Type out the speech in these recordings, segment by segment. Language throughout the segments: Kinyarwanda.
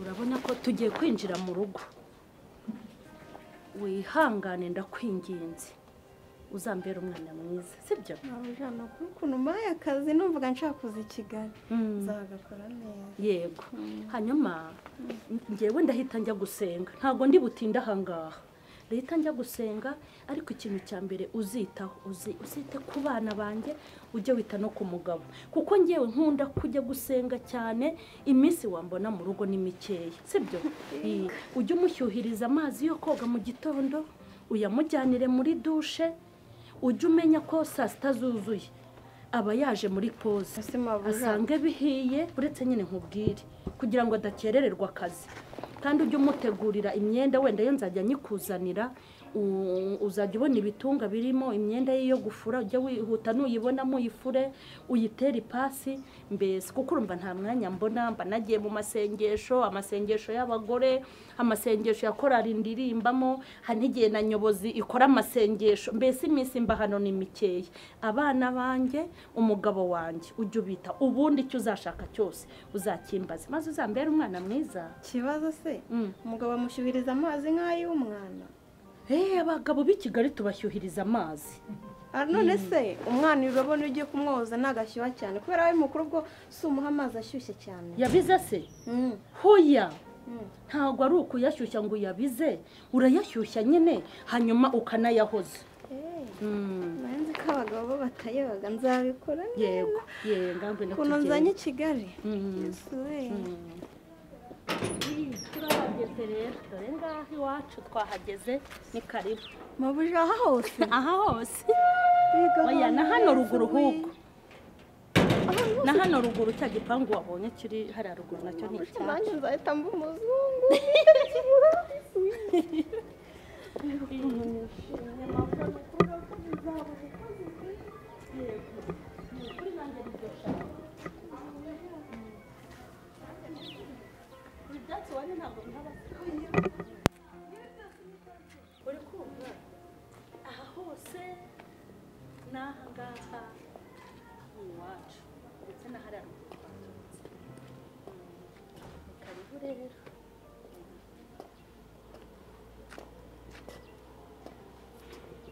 Urabona ko tugiye kwinjira mu rugo. Wihangane ndakwinginze. Uzambera umwana mwiza, sibyo? Mabuja ukuntu umpaye akazi numvaga nshaka kuza i Kigali. Nzagakora neza. Yego. Hanyuma njyewe ndahita njya gusenga. Ntabwo ndi butinda ahangaha. Ndahita njya gusenga, ariko ikintu cya mbere uzitaho, uzite ku bana banjye, ujye wita no ku mugabo. Kuko njyewe nkunda kujya gusenga cyane, iminsi wambona mu rugo ni mikeya, sibyo? Ujye umushyuhiriza amazi yo koga mu gitondo, uyamujyanire muri dushe, ujye umenya ko saa sita zuzuye aba yaje muri pause, asange bihiye, uretse nyine nkubwire kugira ngo adakerererwa akazi. Kandi ujye umutegurira imyenda, wenda yo nzajya nyikuzanira, uzajya ubona ibitunga birimo imyenda ye yo gufura, ujye wihuta nuyibonamo uyifure, uyitere ipasi mbese, kuko urumva nta mwanya mbona, mba nagiye mu masengesho, amasengesho y'abagore, amasengesho ya korali ndirimbamo, hari n'igihe na nyobozi ikora amasengesho, mbese iminsi mba hano ni mikeya. Abana banjye, umugabo wanjye, ujye ubita, ubundi icyo uzashaka cyose uzakimbaze, maze uzambere umwana mwiza. Ikibazo se umugabo amushyuhiriza amazi nk'ay'umwana? Abagabo b'i Kigali tubashyuhiriza amazi. None se umwana urabona ugiye kumwoza ntagashyuha cyane, kubera we mukuru ubwo si umuha amazi ashyushye cyane. Yabize se? Hoya ntabwo ari ukuyashyushya ngo uyabize, urayashyushya nyine hanyuma ukanayahoza. Nzi ko abagabo bo batayoga, nzabikora neza. Yego, yego, ukuntu nzanye i Kigali. Turahageze rero, dore ngaho iwacu twahageze, ni karibu. Mabuja aha hose? Aha hose. Oya, na hano ruguru huko. Na hano ruguru cya gipangu wabonye kiri hariya ruguru nacyo ni icyacu. Nanjye nzahita mba umuzungu. Uri kumva aha hose n'aha ngaha ni iwacu, ndetse na hariya ruguru twaturutse. Ni karibu rero.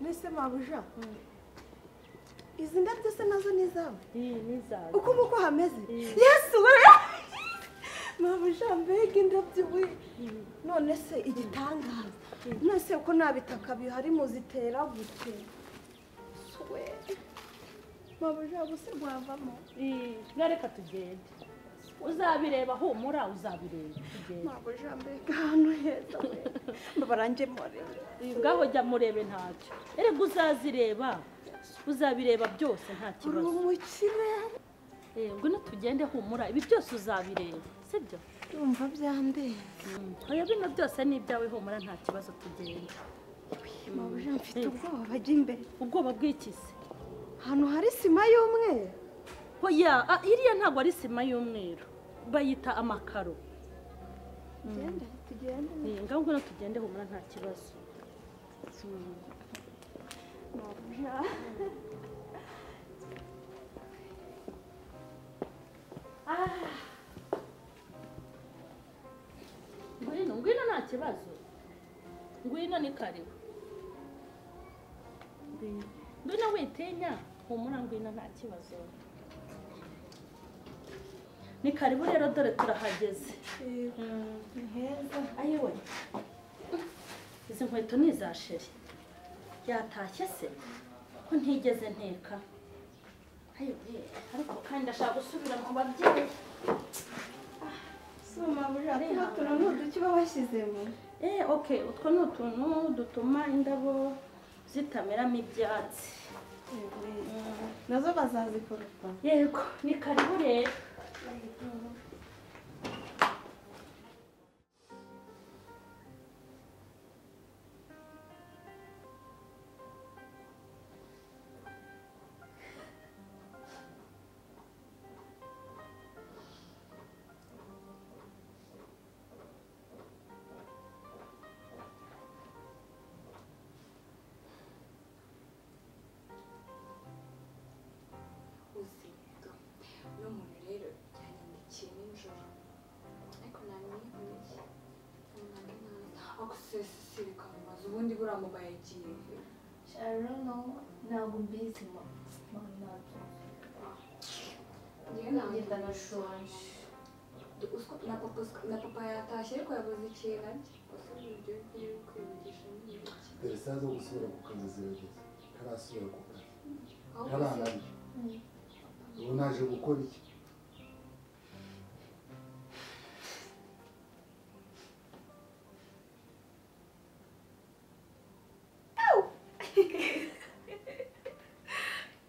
Mbese mabuja, izi ndabyo se nazo ni izawe? Ni izawe. Uko nguko hameze? Yesu we! Mabuja mbega indabyo we! None se igitangaza, none se uko nta bitaka bihari muzitera gute? We! Mabuja ubu se rwavamo? Reka tugende. Uzabireba humura, uzabireba. Mabuja mbega ahantu heza we! Mbabarange murebe. Ngaho jya murebe ntacyo. Erega uzazireba, uzabireba byose nta kibazo. Uri umukire. Ngwino tugende humura, ibi byose uzabireba, sibyo? Ndumva byandenze. Oya bino byose ni ibyawe humura nta kibazo, tugende. Mabuja mfite ubwoba jya imbere. Ubwoba bw'iki se? Ahantu hari sima y'umweru. Oya, iriya ntabwo ari sima y'umweru, bayita amakaro. Tugende, tugende. Ngaho ngwino tugende humura nta kibazo. Mabuja. Ngwino, ngwino nta kibazo. Ngwino ni karibu. Ngwino witinya, humura ngwino nta kibazo. Ni karibu rero dore turahageze. Ni heza. Ayiwe. Izi nkweto ni iza sheri. Yatashye se? Ko ntigeze nteka. Ayiwe, ariko kandi ndashaka gusubira mu babyeyi. So mabuja, tuno tuntu ni uduki baba bashyizemo? Okay, utwo ni utuntu dutuma indabo zitameramo ibyatsi. Nazo bazazikoropa? Yego, ni karibu rero. Uzi, uno muntu rero yanyandikiye. Ako se reka mubaze ubundi buriya mama yagiye he? I don't know, ntabwo mbizi mama ntabyo. Njyewe ntabwo Ngenda nashonje. Na papa yatashye ariko yabuze ikintu arya. Gusa ibyo byo kwivugisha ni ibiki? Dore isaha zo gusubira ku kazi zirageze. Ntarasubira ku kazi. Ntaranarya. Ubu naje gukora iki?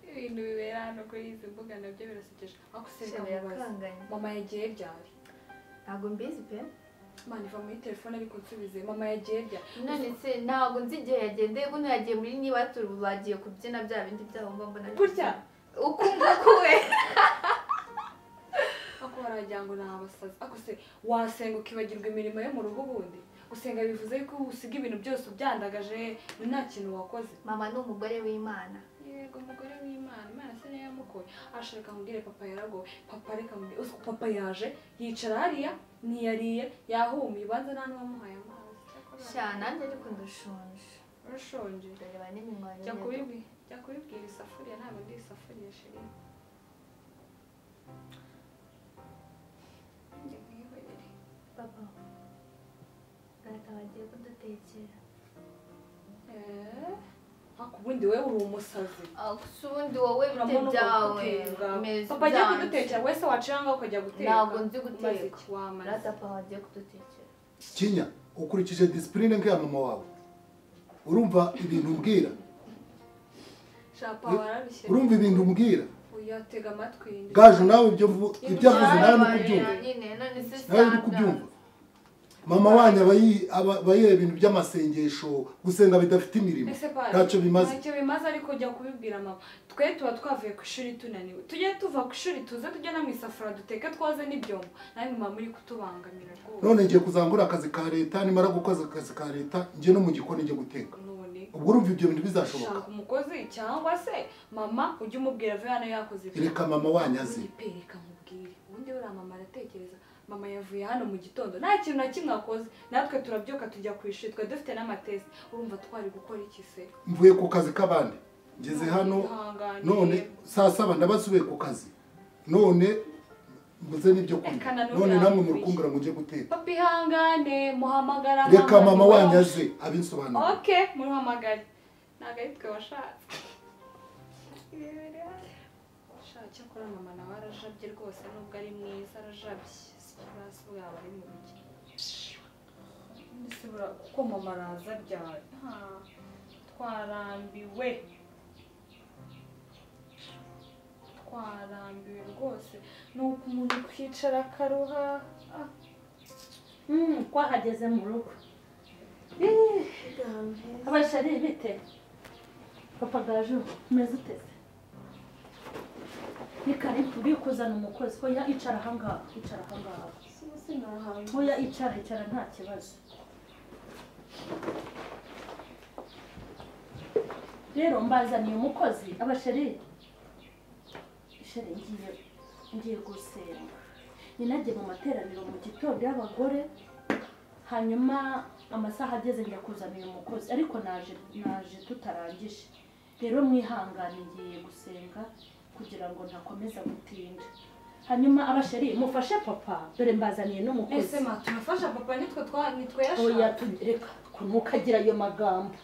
Ibintu bibera hano kuri izi mbuga nabyo birasekeje. Ako se reka mubaze. Mama yagiye ryari? Ntabwo mbizi pe. Mani iva muri telefone ariko nsubize. Mama yagiye ryari? None se ntabwo nzi igihe yagendeye, buno yagiye muri niba bagiye kubyina bya bindi byabo mba mbona. Gutya? Uku nguku we. Ako baragira ngo ni abasazi. Ako se wasenga ukibagirwa imirimo yo mu rugo ubundi? Gusenga bivuze yuko usiga ibintu byose ubyandagaje nta kintu wakoze. Mama ni umugore w'Imana. Yego umugore w'Imana, Imana se niyo yamukoye. Ashaka nkubwire papa yaragowe. Papa reka mubwire, uzi ko papa yaje yicara hariya ntiyariye yahumiye ubanza nta n'uwamuhaye amazi. Sha nanjye ariko ndashonje. Urashonje? Ndareba n'iminwa yanjye. Jya kubibwira isafuriya, ntabwo ndi isafuriya sheri. Njye mwihorere. Papa, data bagiye kudutekera. Ariko ubundi wowe uri umusazi. Gusa ubundi wowe bite byawe. Papa agiye kudutekera wese wacira ngaho ukajya guteka. Ntabwo nzi guteka. Data papa agiye kudutekera. Kinya, ukurikije discipline nk'iya mama wawe. Urumva ibintu umbwira? Shapa wararushye. Urumva ibintu umbwira? Uyatega amatwi. Gaju nawe ibyo avuze nawe no kubyumva. Nawe no kubyumva. Mama wanyu aba yireba ibintu by'amasengesho gusenga bidafite imirimo. Ntacyo bimaze. Ntacyo bimaze ariko jya kubibwira mama. Twe tuba twavuye ku ishuri tunaniwe. Tujye tuva ku ishuri tuze tujye no mu isafuriya duteke twoze n'ibyombo. Nawe mama muri kutubangamira rwose. None ngiye kuzangura akazi ka leta, nimara gukoza akazi ka leta njye no mu gikoni njye guteka. Ubwo urumva ibyo bintu bizashoboka? Shaka umukozi cyangwa se mama ujye umubwira ave hano yakoze ibyo. Reka mama wanyu aze. Reka nkubwire. Ubundi buriya mama aratekereza. Mama yavuye hano mu gitondo nta kintu na kimwe akoze, natwe turabyuka tujya ku ishuri twe dufite n'amatest. Urumva twari gukora iki se? Mvuye ku kazi k'abandi ngeze hano none saa 7 ndabasubiye ku kazi, none mbuze n'ibyo kurya, none namwe murukumbura ngo njye guteka. Papa ihangane, muhamagara. Reka mama wanyu aze abinsobanurire. Okay, muhamagare. Ntabwo ari twe washatse. Cyakora mama nawe arajabye rwose nubwo ari mwiza arajabye. Sikibasi yaba ari mu biki. Mbese kuko mama araza ryari? Twarambiwe. Twarambiwe rwose. Nuko umuntu kwicara akaruha. Twahageze mu rugo. Abashari bite? Papa Gaju, umeze ute? Ni karibu uri kuzana umukozi. Oya icara ahangaha, icara ahangaha. Oya icara, icara nta kibazo. Rero mbazaniye umukozi, abasheri. Sheri ngiye gusenga. Ninagiye mu materaniro mu gitondo y'abagore, hanyuma amasaha ageze njya kuzanira umukozi, ariko naje tutarangije. Rero mwihangane ngiye gusenga kugira ngo ntakomeza gutinda. Hanyuma abasheri mufashe papa, dore mbazaniye n'umukozi. Ese ma turafasha papa nitwe yashaka. Oya reka ntukagira ayo magambo.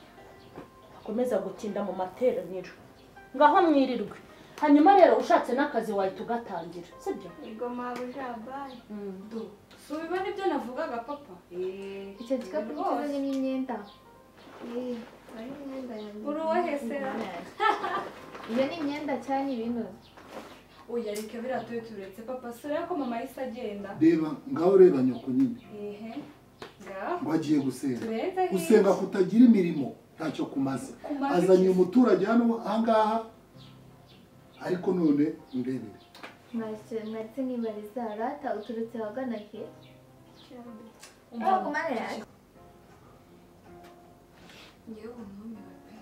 Akomeza gutinda mu materaniro. Ngaho mwirirwe. Hanyuma rero ushatse n'akazi wahita ugatangira, sibyo? Yego mabuja bye. Do. So biba nibyo navugaga papa. Icyo gikapu kizanye n'imyenda. Ari imyenda yanjye. Uri uwahe se? Iyo ni imyenda cyane ibinoze. Oya reka biriya tube turetse papa, sura ko mama yahise agenda. Reba ngaho reba nyoko nyine. Ehe. Ngaho. Ngo agiye gusenga. Gusenga kutagira imirimo ntacyo kumaze. Azanye umuturage hano ahangaha ariko none ndebere. Mwese nibariza rata uturutse ahagana he? Ngewe numiwe pe.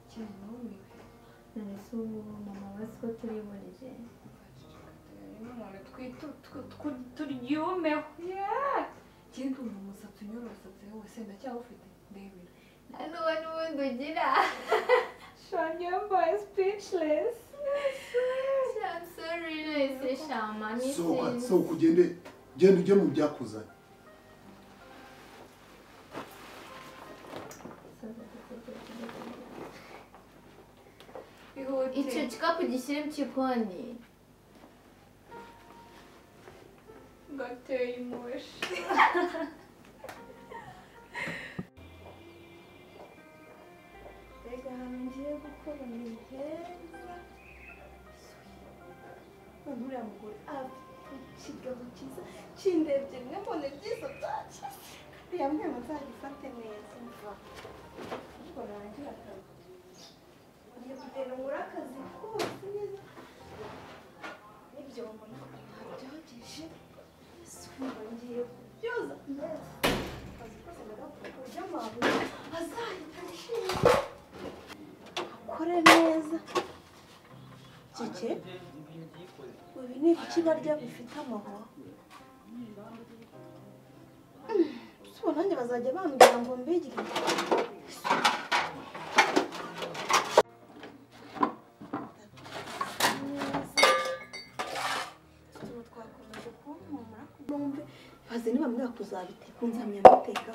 Cyane numiwe. None se ubu mama bazi ko turi burije. Turyumeho. Ngende umusatsi unyorosatse wose ndacyawufite ndebera. Nta n'ubundi ugira. Shanya mbaye speechless. I'm sorry nese shama ni sohoka sohoka ugende genda ujye mu byakuzanye. Icyo gikapu gishyire mu gikoni. Gateye impushi. Mbega ahantu ngiye gukora ni heza. None uriya mugore afite ikigabo cyiza kindebye rimwe mbona ibyiza byakize. Kandi yambwiye ngo nzagifate neza mva. Ariko narangira akazi. Ngiye kugenda nkore akazi kose neza. N'ibyombo nabyogeje. Yesu ngiye kubyoza neza. Akazi kose ndagakora ku buryo amabuye azahita ashima. Akore neza. Keke ibi ni ibiki barya bifite amahwa? Si ubu nanjye bazajya bambwira ngo mbigire. Utuntu twakomeje kumpumura numve baze nibambwira kuzabiteka nzamenya mbiteka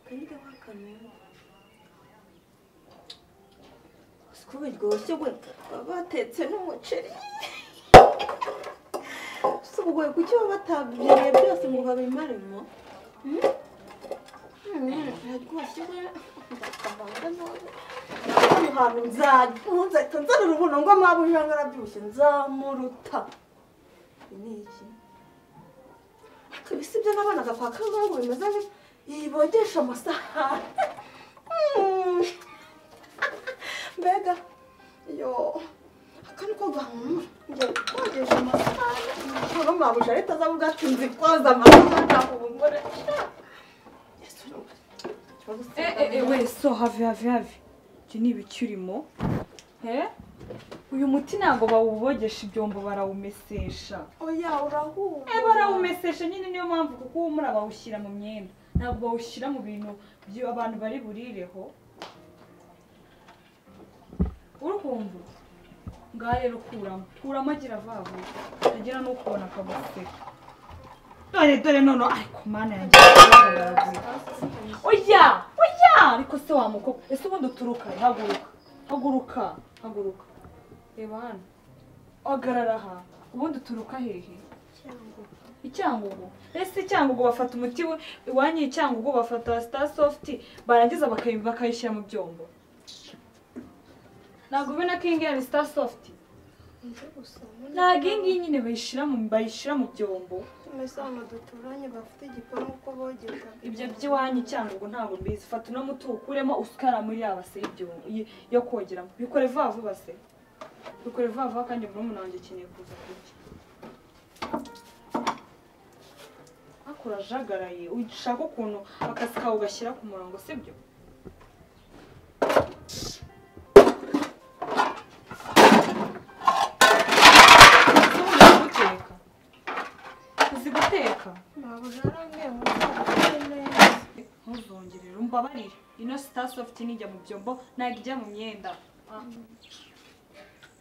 kanjyeho akanumva. Siko biryoshye we baba batetse n'umuceri. Si ubwo kuki baba batabyiriye byose ngo babimaremo? Biraryoshye we ndakamanga nabi. Hano hantu nzahita nzana urubuno ngo mabuja ngo arabyibushye nzamuruta. Ibi ni iki? Ariko ibi si byo nabonaga kwa Kazungu bimeze nk'ibi bogesha amasahani. Mbega yo aka niko gahumura ngiye kogesha amasahani. Noneho mabuja ahita aza avuga ati nzi koza amasahani ahumure. We so have have have. Iki ni ibiki urimo? Uyu muti ntabwo bawubogesha ibyombo barawumesesha. Oya urahumura. Barawumesesha nyine niyo mpamvu kuko uhumura bawushyira mu myenda. Ntabwo bawushyira mu bintu abantu bari burireho. Urukumva? Ngaha rero kuramo. Kuramo agira vuba vuba. Agira n'ukubona akaguseka. Dore dore noneho ariko mana yanjye. Oya! Oya! Ariko se wa mukobwa ese ubundi uturuka haguruka. Haguruka. Haguruka. Reba hano. Hagarara aha. Ubundi uturuka hehe? Icyangugu. Ese Icyangugu bafata umuti iwanyu Icyangugu bafata Star Soft barangiza bakayishyira mu byombo. Ntabwo ubona ko iyi ngiyi ari Star Soft? Ntabwo iyi ngiyi nyine bayishyira mu byombo. Mbese hano duturanye bafite igipangu uko bogezaga. Ibyo by'iwanyu Icyangugu ntabwo mbizi. Fata uno muti uwukuremo usukara muri ya base y'ibyombo yo kogeramo. Bikore vuba vuba se. Bikore vuba vuba kandi murumuna wanjye akeneye kuza kurya. Urajagaraye ushaka ukuntu akazi kawe ugashyira ku murongo sibyo? Uzi guteka? Ntuzongerere umbabarire. Ino Star Soft nijya mu byombo ntabwo ijya mu myenda.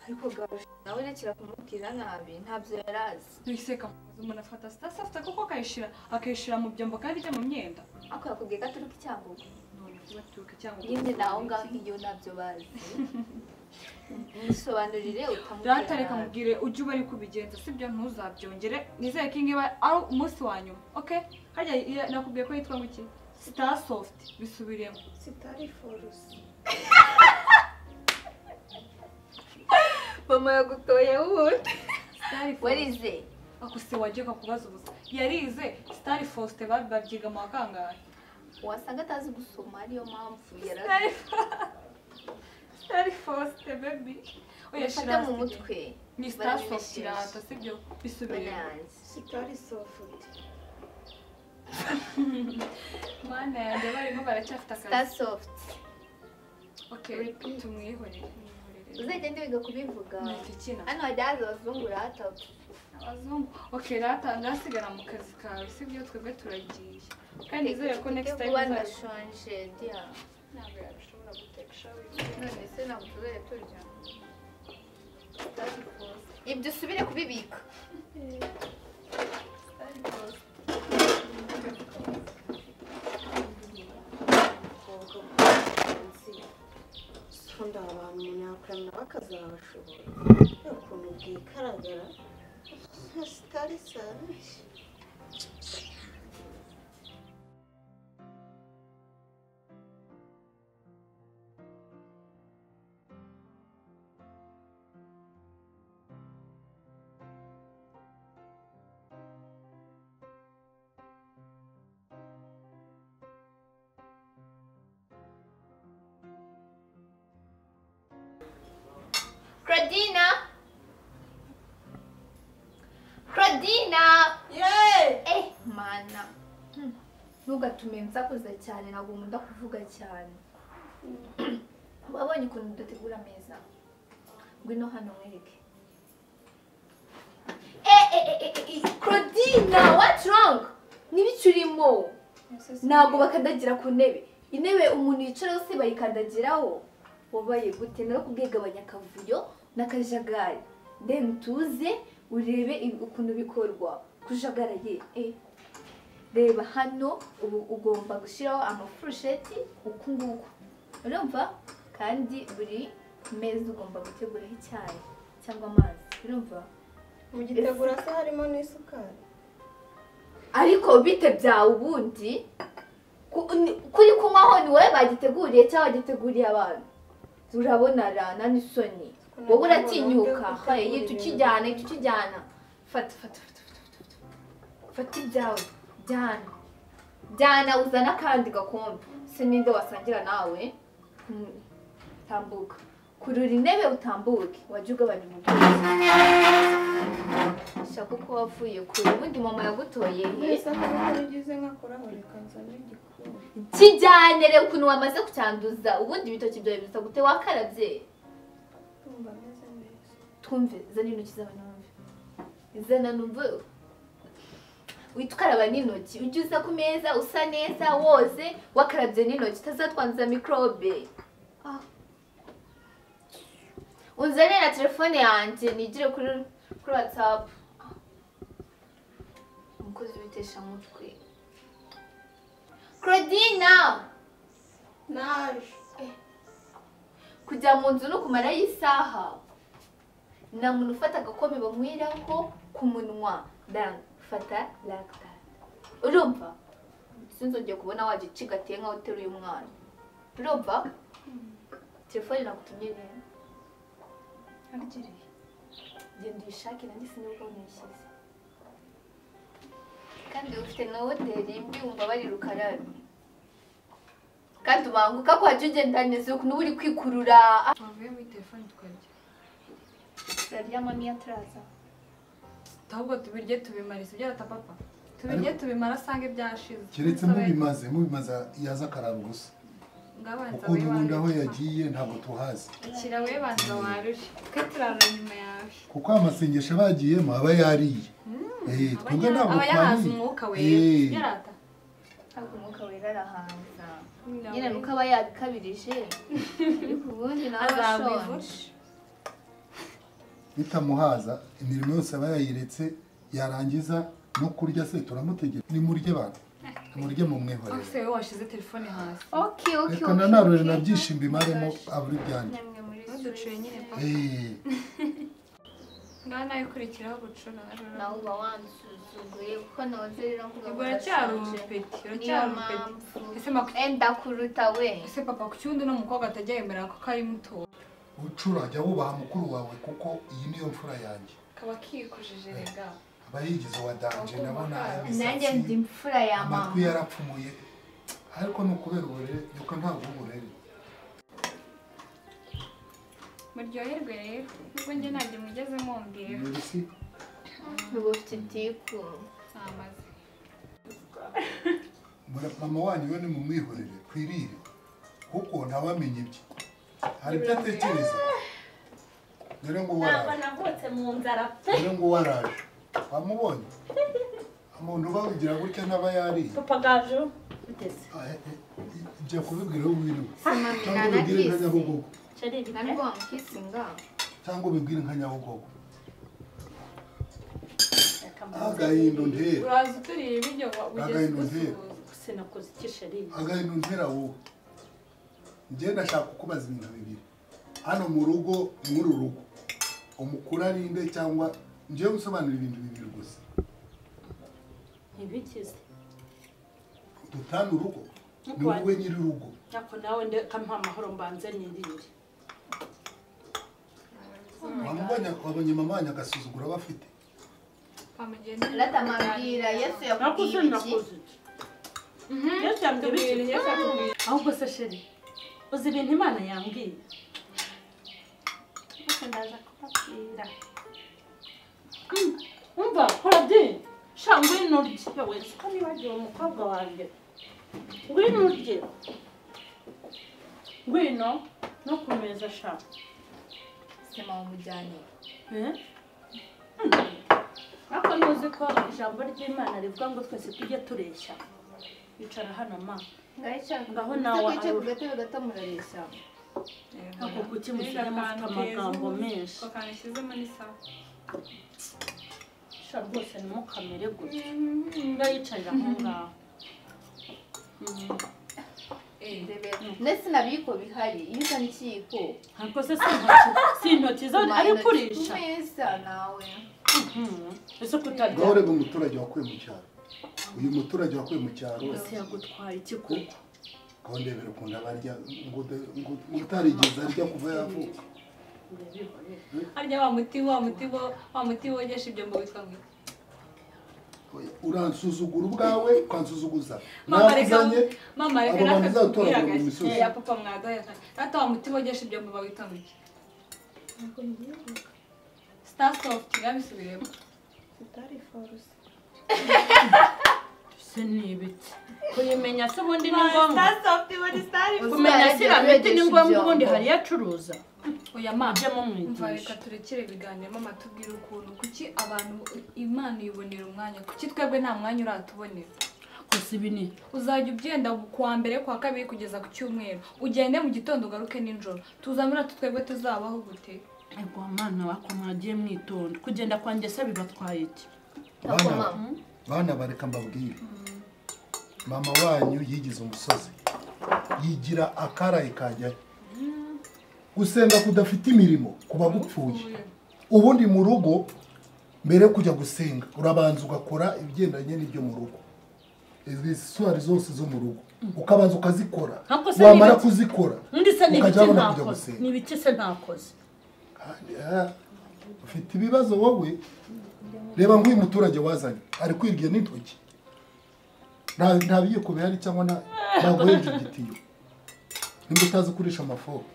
Ariko nawe urekera kumubwira nabi ntabyo yarazi. Ntiseka umuntu afata Star Soft kuko akayishyira mu byombo kandi ijya mu myenda. Ariko yakubwiye ko aturuka Icyangugu. None kuba aturuka Icyangugu. Nyine naho ngaho iyo ntabyo bazi. Musobanurire utamubwira. Data reka mubwire ujye uba ari kubigenza sibyo ntuzabyongere. Nizere ko ingiba ari umunsi wa nyuma. Okay? Harya nakubwiye ko yitwa ngo iki? Star Soft bisubiremo. Star Force. Mama yagutoye wundi. Warize. Ako se wagiye kubaza ubusa. Yarize Star Force babyiga mu kangahe? Wasanga atazi gusoma ariyo mpamvu yarazi. Star Force baby. Oya shira mu mutwe. Ni Star Soft irata sibyo bisubiremo. Star Soft. Mana yanjye barimo baracyafite akazi. Star Soft. Okay, tumwihorere. Uzagende wiga kubivuga. Hano hajya haza abazungu rata. Abazungu. Okay, rata ngasigara mu kazi kawe sibyo twebwe turagiye. Kandi nizere ko next time uzashonje dia. Ntabwo yabishobora guteka shawe. None se ntabwo tuzajya turya. Ibyo usubire kubibika. Sonda abantu umuntu yakuramya bakazabashobora. Ukuntu bwikaragara sitari sabi. Claudina! Claudina! Yeah! Eh, mana. Ntugatume nsakuza cyane ntabwo nkunda kuvuga cyane. Wabonye ukuntu dutegura ameza. Ngwino hano nkwereke. Eh, Claudina, what's wrong? N'ibiki urimo? Ntabwo bakandagira ku ntebe. Intebe umuntu yicaraho se bayikandagiraho. Wabaye gute narakubwiye gabanya akavuyo n'akajagari then tuze urebe ukuntu bikorwa kujagaraye. Reba hano ubu ugomba gushyiraho amafurusheti uku nguku urumva, kandi buri meza ugomba guteguraho icyayi cyangwa amazi urumva. Mugitegura se harimo n'isukari? Ariko bite byawe ubundi kuri kunywaho ni wowe bagiteguriye cyangwa bagiteguriye abantu? Urabona rana n'isoni wowe uratinyuka haye tukijyana tukijyana. Fata fata fata fata fata ibyawe jyana jyana uzana kandi gakombe se ninde wasangira nawe. Tambuka kurura intebe utambuke wajya ugabanya umuvuduko. Shaka uko wavuye kure ubundi mama yagutoye he? Kijyane reba ukuntu wamaze kucyanduza ubundi ibitoki byawe bisa gute wakarabye? Twumve zana intoki z'abantu bumve. Zana numve uhita ukaraba n'intoki ujye uza ku meza usa neza woze wakarabye n'intoki utazatwanduza mikorobe. Unzane na telefone yanjye nigire kuri WhatsApp. Umukozi witesha mutwe. Claudina! Naje. Kujya mu nzu no kumara isaha. Nta muntu ufata agakombe banyweraho ku munwa. Dan fata lacta. Urumva? Sinzongeye kubona wagicigatiye nkaho uteruye umwana. Urumva? Telefone nagutumye neza. Arigiriye. Genda uyishake nanjye sinibuka aho nayishyize. Kandi ufite na hoteli mbi wumva bari rukarabe. Kandi ubanguka ko wajya ugenda neza ukuntu uri kwikurura. Wavuye muri telefone tukarya. Turarya mami ataraza. Ahubwo tubirye tubimare sibyo ata papa. Tubirye tubimara asange byashize. Keretse mubimaze yaza akarara gusa. Kuko n'ubundi aho yagiye ntabwo tuhazi. Kira we banza waruje. Twe turara nyuma yawe. Kuko amasengesho bagiyemo aba yariye. Twebwe ntabwo twariye. Umwuka wera. Yarata. Ntabwo umwuka wera arahanza. Nyine nuko aba yabikabirije. Ariko ubundi nawe ashonje. Bitamuhaza imirimo yose aba yayiretse yarangiza no kurya se turamutegeka. Nimurye bana. Murye mu mwihorere. Ose wowe washize telefone hasi. Okay. Reka nanarure nabyishimba imaremo aburi byanjye. Duciye nyine papa. Ngaha nawe kurikiraho gucura. Nawe uba wansuzuguye kuko noze rero mvuga ngo uracyari umupeti, uracyari umupeti. Ese ndakuruta we. Ese papa ku cyundi no mukobwa atajya yemera ko ari muto. Ucura jya wubaha mukuru wawe kuko iyi niyo mfura yanjye. Kaba kikujije rega. Aba yigize wa danje ndabona imisatsi. Nanjye ndi imfura ya mama. Amatwi yarapfumuye. Ariko ni ukubera uburere, yuko ntabwo uburere. Muryoherwe rero nubwo njye ntabyo mugeze mumbwira. Ubu ufite itiku. Namaze. Mama wanyu we nimumwihorere twirire kuko ntawamenya ibye. Hari ibyo atekereza. Dore ngo waraje. Ntabwo navutse mu nzara pe. Dore ngo waraje. Wamubonye? Umuntu uba wigira gutya n'aba yariye. Papa Gaju biteze. Njya kubibwira wowe wiriwe. Cyangwa ubibwire nka Nyabugogo. Cyangwa ubibwire nka Nyabugogo. Agahinda untera. Uraza uturiye ibiryo Agahinda untera. Sinakoze iki chérie? Agahinda untera wowe. Njye ndashaka kukubaza ibintu bibiri. Hano mu rugo, muri uru rugo. Umukuru ari nde cyangwa njye gusobanura ibintu bibiri gusa. Ntibikize. Dutana urugo. Ni wowe nyiri urugo. Ariko nawe ndeka mpa amahoro mbanze nirire. Wamubonye wabonye mama wanyu agasuzuguro aba afite. Ratamabwira Yesu yakubwiye iki? Yesu yambwiye iki? Ahubwo se chérie, uzi ibintu Imana yambwiye? Ariko ndaza kubabwira. Umva, Claudine, sha ngwino urye. Yewe, siko nibagiwe umukobwa wanjye. Ngwino urye. Ngwino no kumeza sha. Sema umujyane. Ariko ntuzi ko ijambo ry'Imana rivuga ngo twese tujye tureshya. Icara hano ma. Ngaho nawe wicaye ku gatebe gato murareshya. Ako kuki musigaye mufite amagambo menshi. Bakanashyizemo n'isaha. Sha rwose ntimukamere gutya. Ngayicarira aho ngaho. Ndetse nabiko bihari iyo uzana ikiyiko. Ariko se si intoki zo ari kurisha. Kumeza nawe. Ese kutarya. Ngaho reba umuturage wakuye mu cyaro. Uyu muturage wakuye mu cyaro. Ese yagutwaye iki koko? Ngaho ndebera ukuntu abarya ngo utarigeze arya kuva yavuka. Harya wa muti wogesha ibyombo witwa ngo iki? Uransuzugura ubwawe ukansuzuguza. Nakuzanye mama reka nakakubwira agashyi ya papa mwadoya. Rata wa muti wogesha ibyombo bawita ngo iki? Star soft ngabisubiremo. Sitari force. Se ni ibiki? Kuyimenya se ubundi ni ngombwa. Star soft ni star force. Kumenya se imiti ni ngombwa ubundi hari yacuruza. Oya mama, Mujye mumwigisha. Reka turekere ibiganiro mama tubwire ukuntu kuki abantu Imana ibonera umwanya kuki twebwe nta mwanya uratubonera. Gusa ibi ni uzajya ugenda kuwa mbere kwa kabiri kugeza ku cyumweru ugende mu gitondo ugaruke nijoro tuzamura twebwe tuzabaho gute? Ego mwana wako mwagiye mwitonda kugenda kwanjye se bibatwaye iki? Bana bareka mbabwire. Mama wanyu yigize umusozi. Yigira akaraye kajya. Gusenga kudafite imirimo kuba gupfuye. Ubundi mu rugo mbere kujya gusenga urabanza ugakora ibigendanye n'ibyo mu rugo. Izi swari zose zo mu rugo ukabanza ukazikora. Wamara kuzikora ukajya kujya gusenga. Ni ibiki se ntakoze? Ufite ibibazo wowe. Reba nguyu muturage wazanye ari kwirya n'intoki. Nta biyiko bihari cyangwa ntagoheje igitiyo. Nimba utazi kurisha amafoko.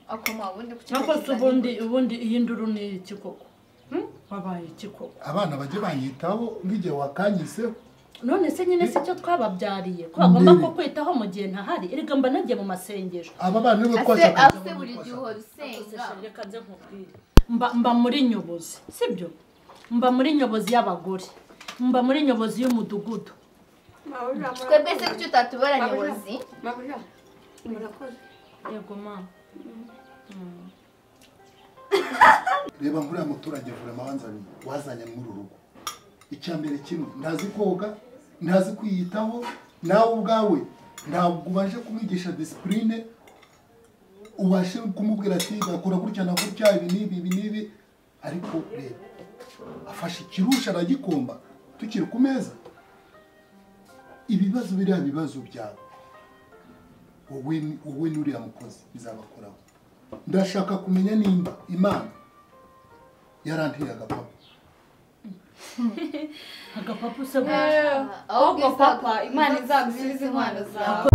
Akoma ubundi kuki Nako ubundi iyi nduru ni iki koko? Wabaye iki koko? Abana bajye banyitaho nk'igihe wakanyiseho. None se nyine si cyo twababyariye ko bagomba ko kwitaho mu gihe ntahari. Erega mba nagiye mu masengesho. Aba bana nibo twashaka. Ase buri gihe uhora usenga. Reka nze nkubwire. Mba muri nyobozi, sibyo? Mba muri nyobozi y'abagore. Mba muri nyobozi y'umudugudu. Twebwe se kuki utatubara nyobozi? Mabuja. Murakoze. Yego mama. Reba nkuriya muturage vurema wazanye muri uru rugo. Icya mbere kimwe ntazi koga, ntazi kwiyitaho, nawe ubwawe ntabwo ubashe kumwigisha discipline, ubashe kumubwira ati bakora gutya na gutya ibi n'ibi ibi n'ibi, ariko reba afashe ikirusha aragikomba tukiri ku meza. Ibibazo biriya bibazo byawe wowe n'uriya mukozi bizabakoraho. Ndashaka kumenya nimba Imana yaranteye agapapa. Agapapu se ahubwo papa Imana izagusubize inkwano zawe.